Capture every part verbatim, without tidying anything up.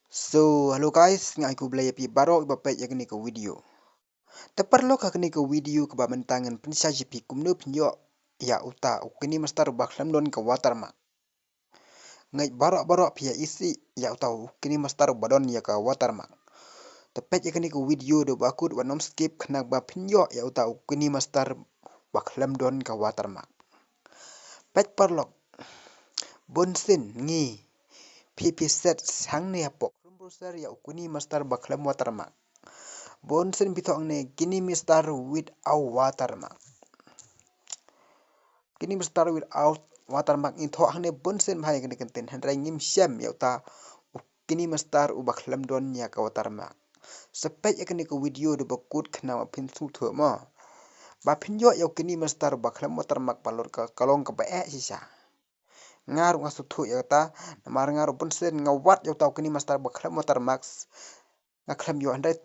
So, hello guys, nga ai khublei ïa phi baroh ba peit ïa kane ka video. Te paralok, ha kane ka video kaba mynta ngan pynshai ïa phi kumno phin ïoh ïa uta u KineMaster uba khlem don ka watermark. Ngeit baroh baroh phi ïa isih ïa uta u KineMaster uba don ïa ka watermark. Te peit ïa kane ka video da ba kut, wat nym skip, khnang ba phin ïoh ïa uta u KineMaster uba khlem don ka watermark. Peit paralok, bun sien ngi phi phi set hangne hapoh Chrome browser ïa u KineMaster uba khlem watermark. Bun sien phi thoh hangne KineMaster without watermark. KineMaster without watermark ngi thoh hangne bun sien bha ïa kane ka ktien, hynrei ngim shem ïa uta u KineMaster uba khlem don ïa ka watermark. Sa peit ïa kane ka video da ba kut khnang ba phin sngewthuh mo. Ba phin ïoh ïa u KineMaster uba khlem watermark paralok, ka long kaba eh shisha. Nga ruh nga sngewthuh ïa kata, namar nga ruh bun sien nga wad ïa uta u KineMaster uba khlem watermark, nga khlem ïoh, hynrei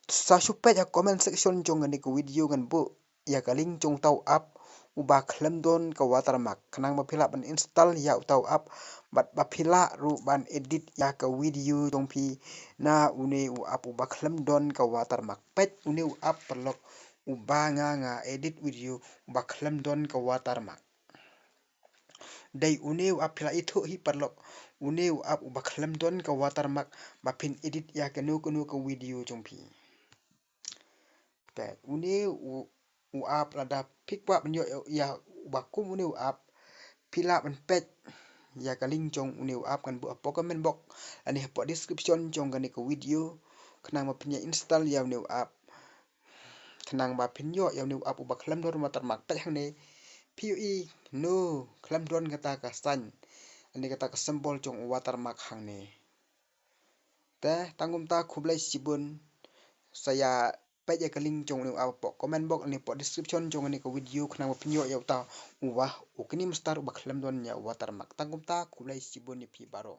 sa shu peit ha comment section jong kane ka video, ngan buh ïa ka link jong uta u app uba khlem don ka watermark, khnang ba phi lah ban install ïa uta u app bad ba phi lah ruh ban edit ïa ka video jong phi na une u app uba khlem don ka watermark. Peit une u app paralok uba nga nga edit video uba khlem don ka watermark. Dei une u app, phi la ithuh hi paralok, une u app uba khlem don ka watermark ba phin edit ïa kano kano ka video jong phi. Peit une u, u app, lada phi kwah ban ïoh ïa uba kum une u app, phi lah ban peit ïa ka link jong une u app, ngan buh hapoh comment box lane hapoh description jong kane ka video, khnang ba phin ïa install ïa une u app. Khnang ba phin ïoh ïa une u app uba khlem don watermark. Peit hangne, phi ïohi, no, khlem don kata ka sign lane kata ka symbol jong u watermark hangne. Te tang kumta, khublei shibun. Sa ïa peit ïa ka link jong une u app hapoh comment box lane hapoh description jong kane ka video, khnang ba phin ïoh ïa uta u, u KineMaster uba khlem don ïa u watermark. Tang kumta, khublei shibun ïa phi baroh.